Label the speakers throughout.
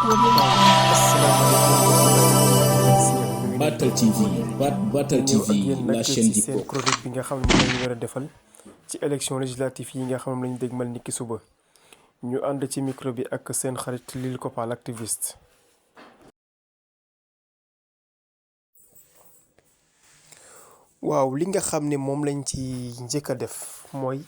Speaker 1: waaw asalaamaaleykum mbokki
Speaker 2: Batal TV Batal
Speaker 1: ñëw ak
Speaker 2: TV
Speaker 1: yéen
Speaker 2: la
Speaker 1: nag
Speaker 2: chaîne
Speaker 1: ci
Speaker 2: du
Speaker 1: seen
Speaker 2: peuple.
Speaker 1: chronique bi nga xam ne moom lañu war a defal ci élection législative yi nga xam ne lañu dégmal niki suba ñu ànd ci micro bi ak seen xarit Lil Kopa l'activiste. waaw li nga xam ne moom lañ ci njëkk a def mooy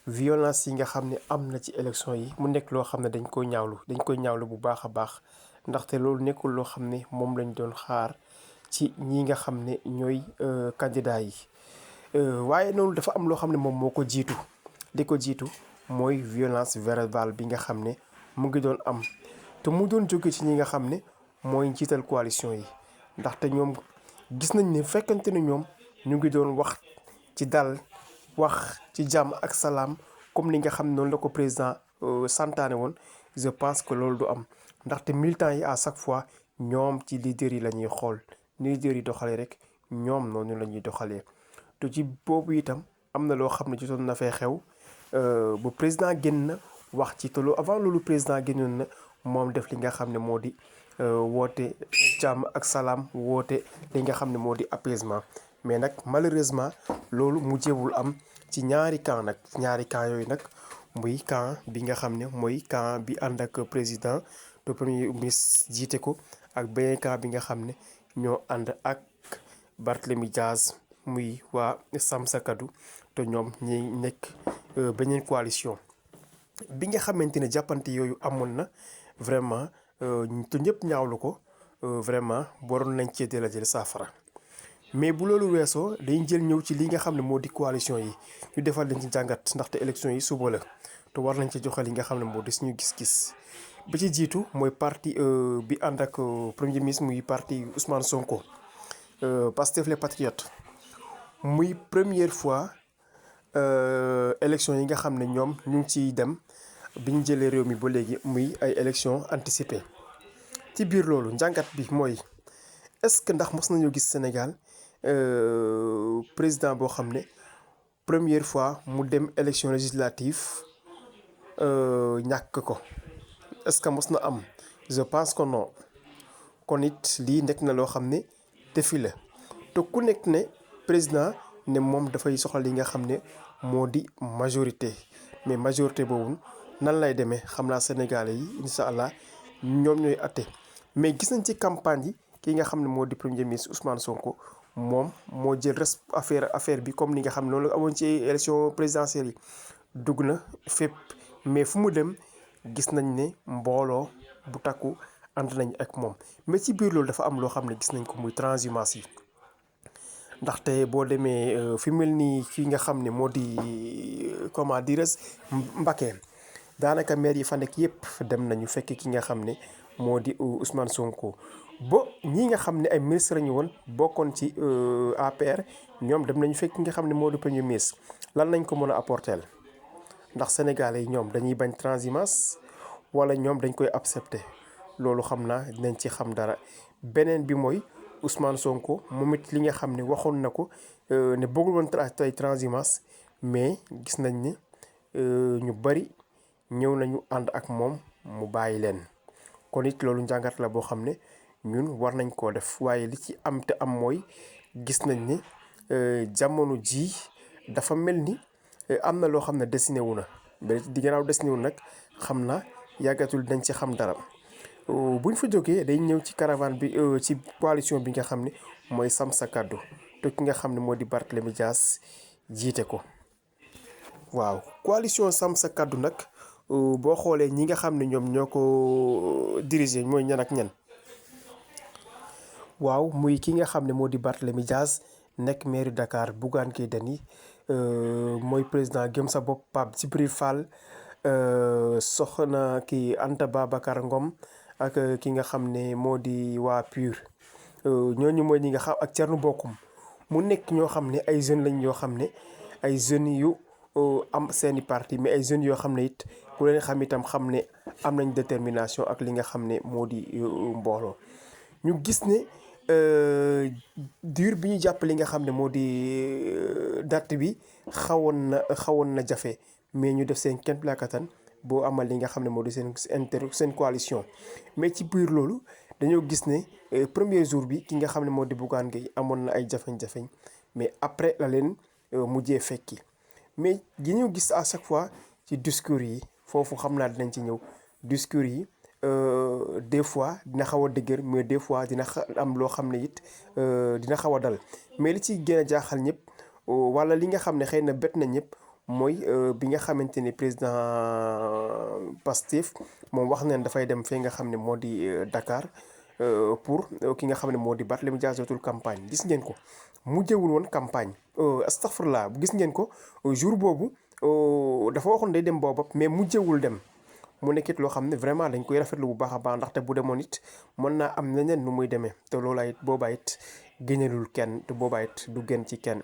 Speaker 1: violence yi nga xam ne am na ci élection yi mu nekk loo xam ne dañ koy ñaawlu bu baax a baax ndaxte loolu nekkul loo xam ne moom lañ doon xaar ci ñi nga xam ne ñooy candidat yi waaye noonu dafa am loo xam ne moom moo ko jiitu li ko jiitu mooy violence verbale bi nga xam ne mu ngi doon am te mu doon jóge ci ñi nga xam ne mooy njiital coalition yi ndaxte ñoom gis nañ ne fekkante ne ñoom ñu ngi doon wax ci dal wax ci jàmm ak salaam comme ni nga xam ne noonu la ko président santaane woon je pense que loolu du am ndaxte militants yi à chaque fois ñoom ci leader yi la ñuy xool ni leader yi doxalee rek ñoom noonu la ñuy doxalee te ci boobu itam am na loo xam ne jotoon na fee xew bu président génn na wax ci te avant loolu président génnoon na moom def li nga xam ne moo di woote jàmm ak salaam woote li nga xam ne moo di apaisement mais nag malheureusement loolu mujjewul am ci ñaari camp yooyu nag muy camp bi nga xam ne mooy camp bi ànd ak président te premier ministre jiite ko ak beneen camp bi nga xam ne ñoo ànd ak Barthélemy Diaz muy waa Sàmm Sa Kàddu te ñoom ñi nekk beneen coalition bi nga xamante ne jàppante yooyu amoon na vraiment te ñëpp ñaawlu ko vraiment waroon nañ cee dela jël saafara mais bu loolu weesoo dañ jël ñëw ci li nga xam ne moo di coalition yi ñu defal leen ci jàngat ndaxte élection yi suba la te war nañ ci joxe li nga xam ne moo di suñu gis-gis ba ci jiitu mooy parti bi ànd ak premier ministre muy parti Ousmane Sonko Pastef les Patriotes muy première fois élection yi nga xam ne ñoom ñu ngi ciy dem bi ñu jëlee réew mi ba léegi muy ay élection anticipée ci biir loolu njàngat bi mooy est-ce que ndax mos nañoo gis Sénégal président boo xam ne première fois mu dem élection législative ñàkk ko est-ce que mos na am je pense que non kon it lii nekk na loo xam ne défi la te ku nekk ne président ne moom dafay soxla li nga xam ne moo di majorité mais majorité boobu nan lay demee xam naa Sénégalais yi incha allah ñoom ñooy atte mais gis nañ ci campagne yi ki nga xam ne moo di premier ministre Ousmane Sonko moom moo jël affaire bi comme ni nga xam ne noonu la amoon ci élection présidentielle yi dugg na fépp mais fu mu dem gis nañ ne mbooloo bu takku ànd nañ ak moom mais ci biir loolu dafa am loo xam ne gis nañ ko muy transhumance yi ndaxte boo demee fi mel ni fi nga xam ne moo di comment dirais Mbacké daanaka maire yi fa nekk yëpp dem nañu fekk ki nga xam ne moo di Ousmane Sonko ba ñi nga xam ne ay ministre ñu woon bokkoon ci APR ñoom dem nañu fekk ki nga xam ne moo di premier ministre lan lañ ko mën a apporter ndax sénégalais yi ñoom dañuy bañ transhumance wala ñoom dañ koy accepter loolu xam naa dinañ ci xam dara beneen bi mooy Ousmane Sonko moom it li nga xam ne waxoon na ko ne bëggul woon tey transhumance mais gis nañ ne ñu bari ñëw nañu ànd ak moom mu bàyyi leen kon it loolu njàngat la boo xam ne ñun war nañ koo def waaye li ci am te am mooy gis nañ ne jamono ji dafa mel ni am na loo xam ne dessiné wu na ba di gannaaw dessiné wu nag xam na yàggatul dañ ci xam dara buñ fa jógee day ñëw ci caravane bi ci coalition bi nga xam ne mooy Sàmm Sa Kàddu te ki nga xam ne moo di Barthélemy Dias jiite ko waaw coalition Sàmm Sa Kàddu nag boo xoolee ñi nga xam ne ñoom ñoo ko diriger mooy ñan ak ñan waaw muy ki nga xam ne moo di Barthélemy Dias nekk maire Dakar Bougane Gueye Dany mooy président Gëm Sa Bopp Pape Djibril Fall soxna ki Anta Babacar Ngom ak ki nga xam ne moo di waa PUR ñooñu mooy ñi nga xam ak Thierno Bocoum mu nekk ñoo xam ne ay jeunes lañ yoo xam ne ay jeunes yu am seeni parti mais ay jeunes yoo xam ne it ku leen xam itam xam ne am nañ détermination ak li nga xam ne moo di mbooloo ñu gis ne dur bi ñu jàpp li nga xam ne moo di date bi xawoon na jafe mais ñu def seen kéem kattan boo amal li nga xam ne moo di seen coalition. mais ci biir loolu dañoo gis ne premier jour bi ki nga xam ne moo di Bougane Gueye amoon na ay jafeñ-jafeñ mais après la leen mujjee fekki. mais yi ñu gis à chaque fois ci discours yi foofu xam naa dinañ ci ñëw discours yi des fois dina xaw a dëgër mais des fois dina am loo xam ne it dina xaw a dal. mais li ci gën a jaaxal ñëpp wala li nga xam ne xëy na bett na ñëpp mooy bi nga xamante ne président Pastef moom wax nañ dafay dem fee nga xam ne moo di Dakar pour ki nga xam ne moo di Barthélémy Dias dootul campagne. gis ngeen ko mujjewul woon campagne astafurlah gis ngeen ko jour boobu dafa waxoon day dem booba mais mujjewul dem. mu nekkit loo xam ne vraiment dañ koy rafetlu bu baax a baax ndaxte bu demoon it mën naa am leneen nu muy demee te loolaa it boobaa it génnelul kenn te boobaa it du gën ci kenn.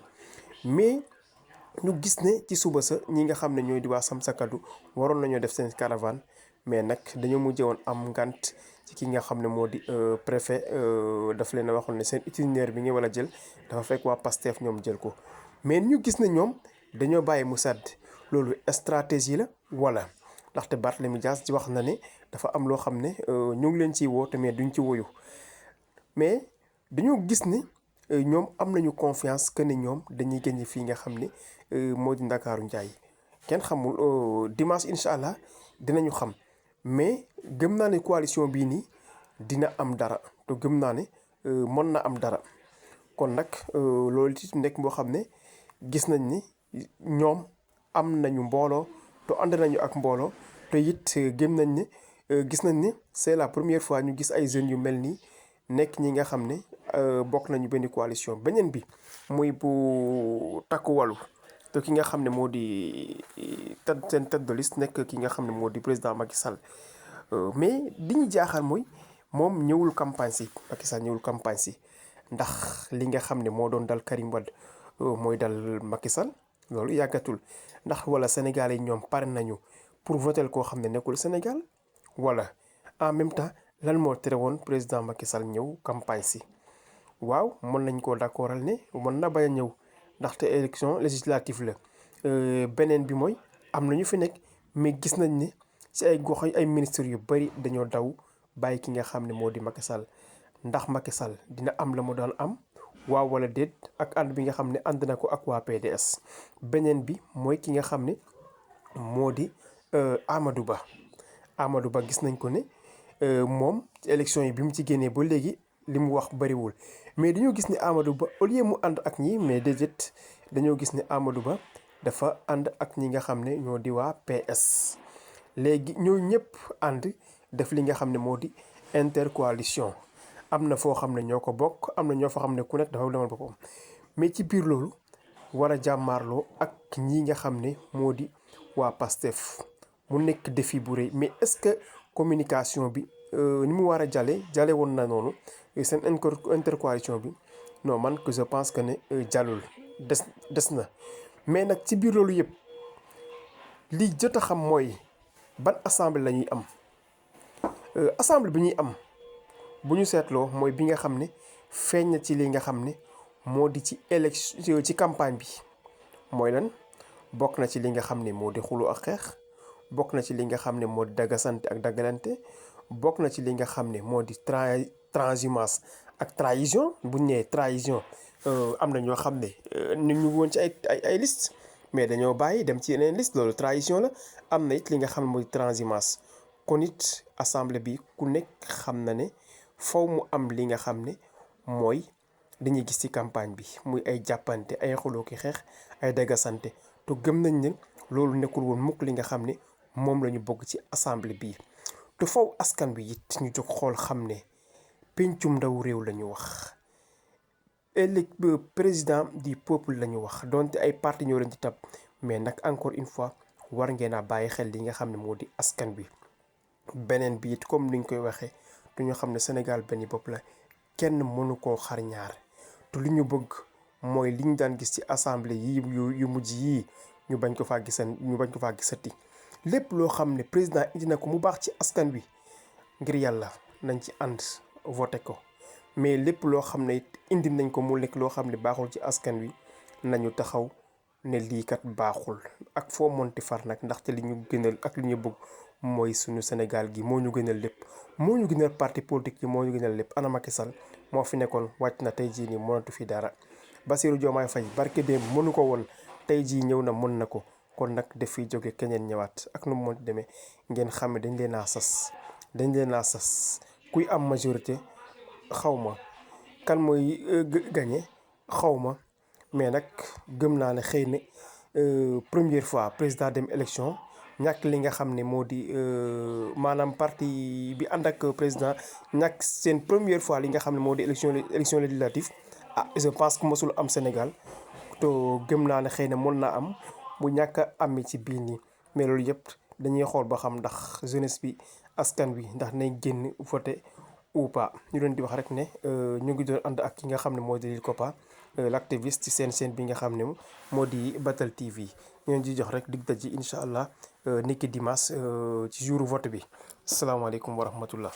Speaker 1: mais ñu gis ne ci suba sa ñi nga xam ne ñooy di waa Sam Sa Kàddu waroon nañoo def seen caravane mais nag dañoo mujjee woon am ngant ci ki nga xam ne moo di préfet daf leen a waxoon ne seen itinéraire bi nga war a jël dafa fekk waa Pastef ñoom jël ko. mais ñu gis ne ñoom dañoo bàyyi mu sàdd loolu stratégie la wala. ndaxte Barthélémy Dias ci wax na ne dafa am loo xam ne ñu ngi leen ciy woo te mais duñ ci woyu mais dañoo gis ne ñoom am nañu confiance que ne ñoom dañuy gagné fii nga xam ne moo di Ndakaaru Njaay kenn xamul dimanche incha allah dinañu xam mais gëm naa ne coalition bii nii dina am dara te gëm naa ne mën na am dara. kon nag loolu it nekk boo xam ne gis nañ ni ñoom am nañu mbooloo. te ànd nañu ak mbooloo te it gëm nañ ne gis nañ ne c'est la première fois ñu gis ay jeunes yu mel nii nekk ñi nga xam ne bokk nañu benn coalition. beneen bi muy bu takku wàllu te ki nga xam ne moo di seen tête de liste nekk ki nga xam ne moo di président Macky Sall mais li ñu jaaxal mooy moom ñëwul campagne si Macky Sall ñëwul campagne si ndax li nga xam ne moo doon dal Karim Wade mooy dal Macky Sall loolu yàggatul. ndax wala Sénégal yi ñoom pare nañu pour voter koo xam ne nekkul Sénégal wala en même temps lan moo tere woon président Macky Sall ñëw campagne si. waaw mën nañ koo d'accordal ne mën na bañ a ñëw ndaxte élection législative la. beneen bi mooy am na ñu fi nekk mais gis nañ ne ci ay gox ay ministres yu bari dañoo daw bàyyi ki nga xam ne moo di Macky Sall ndax Macky Sall dina am la mu daan am. waaw wala déet ak ànd bi nga xam ne ànd na ko ak waa PDS. beneen bi mooy ki nga xam ne moo di Amadou Ba. Amadou Ba gis nañ ko ne moom ci élection yi bi mu ci génnee ba léegi li mu wax bariwul mais dañoo gis ne Amadou Ba au lieu mu ànd ak ñi mais déedéet dañoo gis ne Amadou Ba dafa ànd ak ñi nga xam ne ñoo di waa PS. léegi ñoo ñëpp ànd def li nga xam ne moo di intercoalition. am na foo xam ne ñoo ko bokk am na ñoo fa xam ne ku nekk dafa demal boppam mais ci biir loolu war a jàmmaarloo ak ñi nga xam ne moo di waa PASTEF mu nekk défi bu rëy. mais est-ce que communication bi ni mu war a jàlle woon na noonu seen intercoalition bi non man que je pense que ne jàllul des na. mais nag ci biir loolu yëpp li jot a xam mooy ban assemblée la ñuy am. assemblée bi ñuy am bu ñu seetloo mooy bi nga xam ne feeñ na ci li nga xam ne moo di ci élection ci campagne bi. mooy lan bokk na ci li nga xam ne moo di xulu ak xeex, bokk na ci li nga xam ne moo di daggasante ak daggalante, bokk na ci li nga xam ne moo di transhumance ak trahison. bu ñu nee trahison am na ñoo xam ne ñu ngi woon ci ay liste mais dañoo bàyyi dem ci yeneen liste, loolu trahison la. am na it li nga xam ne moo di transhumance. kon it assemblée bi ku nekk xam na ne faw mu am li nga xam ne mooy dañuy gis ci campagne bi muy ay jàppante, ay xuloo ki xeex, ay daggasante. te gëm nañ ne loolu nekkul woon mukk li nga xam ne moom la ñu bëgg ci assemblée bii. te faw askan bi it ñu jóg xool xam ne pencum ndaw réew la ñu wax, président du peuple la ñu wax, donte ay parti ñoo leen di tab mais nag encore une fois war ngeen a bàyyi xel li nga xam ne moo di askan bi. beneen bi it comme niñ koy waxee du ñu xam ne Sénégal benn bopp la, kenn mënu koo xar ñaar. te li ñu bëgg mooy li ñu daan gis ci assemblée yi yu mujj yii ñu bañ ko faa gisati. lépp loo xam ne président indi na ko mu baax ci askan wi ngir yàlla nañ ci ànd voté ko, mais lépp loo xam ne it indi nañ ko mu nekk loo xam ne baaxul ci askan wi nañu taxaw ne lii kat baaxul ak foo monti far nag ndaxte li ñu gënal ak li ñu bëgg mooy suñu Sénégal gi moo ñu gënal lépp moo ñu gënal parti politique yi moo ñu gënal lépp. ana Macky Sall moo fi nekkoon wàcc na tey jii nii mënatu fi dara. Bassirou Diomaye Faye barke démb mënu ko woon tey jii ñëw na mën na ko kon nag daf fiy jóge keneen ñëwaat ak nu mu mënti demee ngeen xam ne dañ leen a sas kuy am majorité xaw ma kan mooy gagné xaw ma mais nag gëm naa ne xëy na première fois président dem élection ñàkk li nga xam ne moo di maanaam parti bi ànd ak président ñàkk seen première fois li nga xam ne moo di élection législative je pense que mosul am Sénégal te gëm naa ne xëy na mën naa am bu ñàkk a amee ci biir nii mais loolu yëpp dañuy xool ba xam ndax jeunesse bi askan wi ndax nañ génn voté ou pas. ñu doon di wax rek ne ñu ngi doon ànd ak ki nga xam ne moo di Lil Kopa l'activiste ci seen bi nga xam ne moo di Batal TV ñu di jox rek dig daji incha allah niki dimanche ci jour vote bi. asalaamaaleykum wa rahmatullah.